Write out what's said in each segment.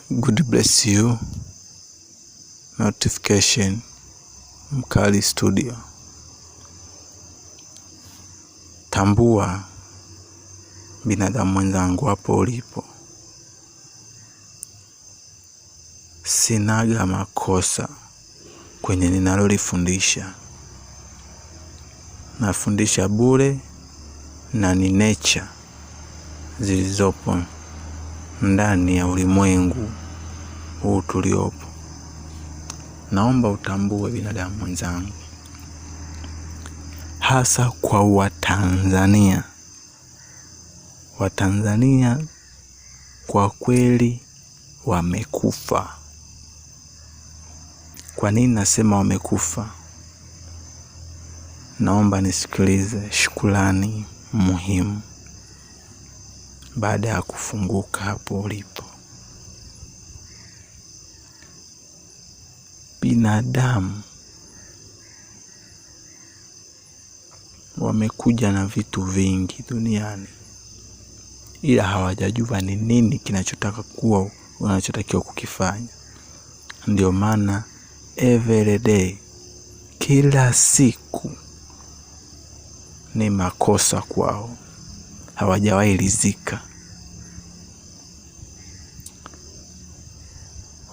God bless you. Notification Mkali Studio. Tambua binadamu mwenzangu hapo ulipo, sinaga makosa kwenye ninalolifundisha. Nafundisha bure na ni nature zilizopo ndani ya ulimwengu huu tuliopo. Naomba utambue binadamu mwenzangu, hasa kwa Watanzania. Watanzania kwa kweli wamekufa. Kwa nini nasema wamekufa? Naomba nisikilize shukrani muhimu baada ya kufunguka hapo ulipo. Binadamu wamekuja na vitu vingi duniani, ila hawajajua ni nini kinachotaka kuwa wanachotakiwa kukifanya. Ndio maana every day, kila siku ni makosa kwao, hawajawahi rizika.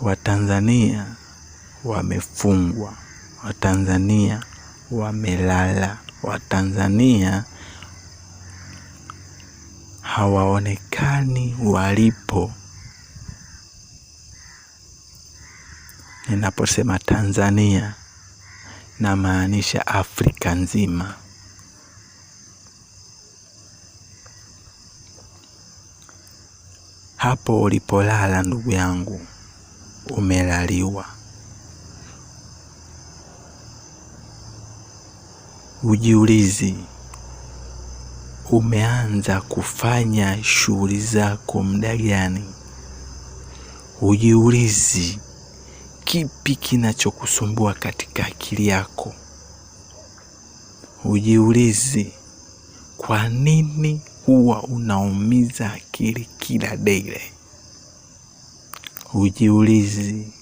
Watanzania wamefungwa, Watanzania wamelala, Watanzania hawaonekani walipo. Ninaposema Tanzania namaanisha Afrika nzima. Hapo ulipolala ndugu yangu, umelaliwa. Ujiulizi, umeanza kufanya shughuli zako muda gani? Ujiulizi, kipi kinachokusumbua katika akili yako? Ujiulizi, kwa nini huwa unaumiza akili kila daily? Ujiulizi,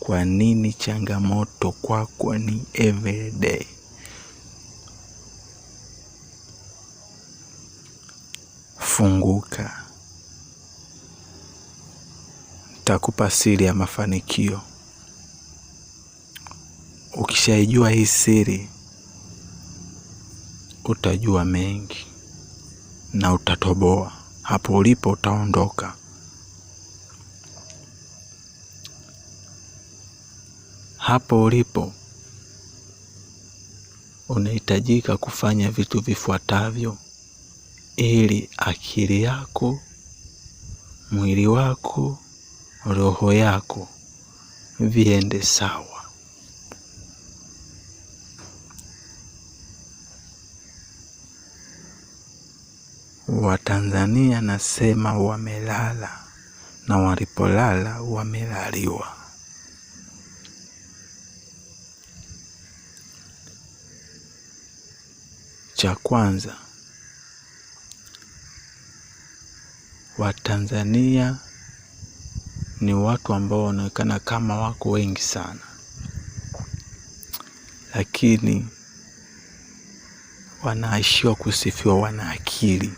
kwa nini changamoto kwako ni everyday? Funguka, nitakupa siri ya mafanikio. Ukishaijua hii siri, utajua mengi na utatoboa. Hapo ulipo utaondoka. Hapo ulipo unahitajika kufanya vitu vifuatavyo ili akili yako, mwili wako, roho yako viende sawa. Watanzania nasema wamelala, na walipolala wamelaliwa. Cha kwanza, Watanzania ni watu ambao wanaonekana kama wako wengi sana, lakini wanaishiwa kusifiwa, wana akili,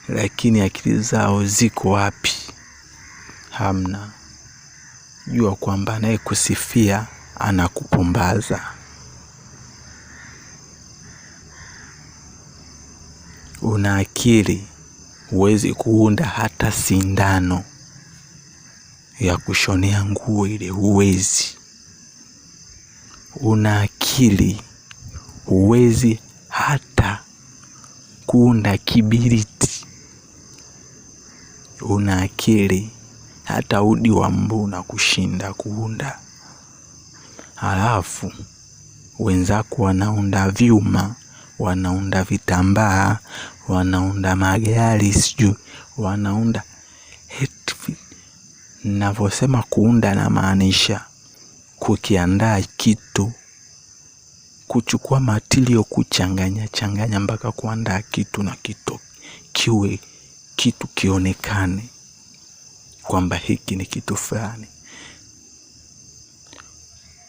lakini akili zao ziko wapi? Hamna. Jua kwamba anayekusifia anakupumbaza. Una akili, huwezi kuunda hata sindano ya kushonea nguo ile, huwezi. Una akili, huwezi hata kuunda kibiriti. Una akili, hata udi wa mbu na kushinda kuunda. Halafu wenzako wanaunda vyuma, wanaunda vitambaa, wanaunda magari, sijui wanaunda. Navyosema kuunda namaanisha kukiandaa kitu, kuchukua matilio, kuchanganya changanya mpaka kuandaa kitu na kitu kiwe kitu kionekane. kwamba hiki ni kitu fulani.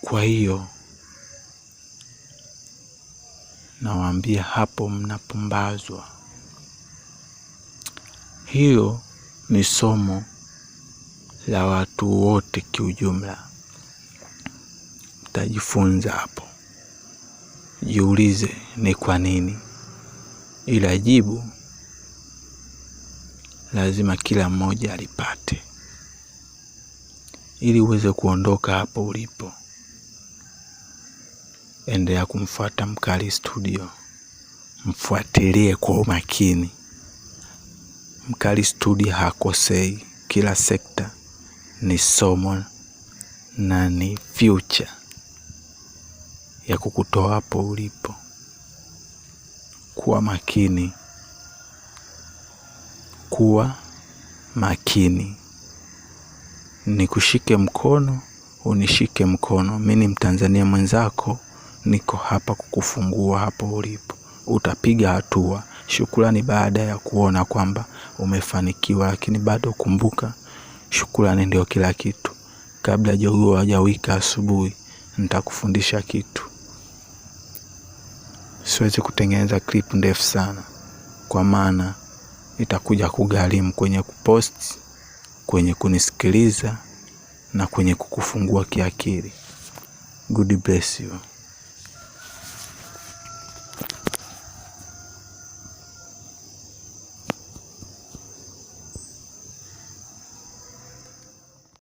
Kwa hiyo nawaambia hapo mnapumbazwa. Hiyo ni somo la watu wote kiujumla, mtajifunza hapo. Jiulize ni kwa nini, ila jibu lazima kila mmoja alipate, ili uweze kuondoka hapo ulipo. Endelea kumfuata Mkali Studio, mfuatilie kwa umakini. Mkali Studio hakosei, kila sekta ni somo na ni future ya kukutoa hapo ulipo. Kuwa makini, kuwa makini. Nikushike mkono, unishike mkono. Mi ni Mtanzania mwenzako, niko hapa kukufungua hapo ulipo. Utapiga hatua. Shukrani baada ya kuona kwamba umefanikiwa, lakini bado kumbuka, shukrani ndio kila kitu. Kabla jogoo hajawika asubuhi, nitakufundisha kitu. Siwezi kutengeneza clip ndefu sana, kwa maana itakuja kugharimu kwenye kupost, kwenye kunisikiliza na kwenye kukufungua kiakili. God bless you.